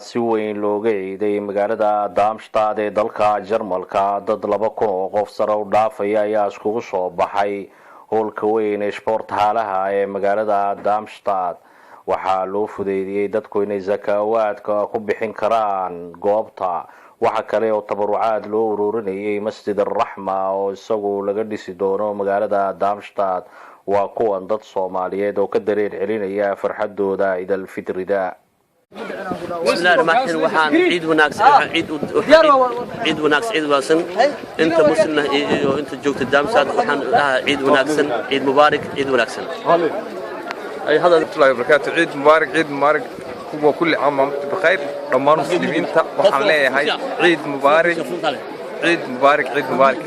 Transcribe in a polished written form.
Si weyn looga ciiday magaalada Darmstadt ee dalka Jarmalka. Dad 2000 oo qof sare u dhaafaya ayaa iskugu soo baxay hoolka weyn ee Sporthalle-ha ee magaalada Darmstadt. Waxaa loo fudeydiyey dadku inay sakaawaadka ku bixin karaan goobta. Waxa kale oo tabarucaad loo ururinayay Masjid Araxma oo isagu laga dhisi doono magaalada Darmstadt. Waa kuwan dad Soomaaliyeed oo ka dareen celinaya farxadooda Ciidalfitrida. Bismillahi rahmaan rahiim. Waxaan ciid wanaagsan, ciid ciid wanaagsan, ciid wanaagsan inta muslimna iyo inta joogta Darmstadt. Waxaan dhahaa ciid wanaagsan, ciid mubaarak, ciid wanaagsan. Ay hadal الله وبركاته. عيد مبارك، عيد مبارك وكل عام وانتم بخير. Dhammaan muslimiinta waxaan leeyahay ciid mubaarak, ciid mubaarak, ciid mubaarak.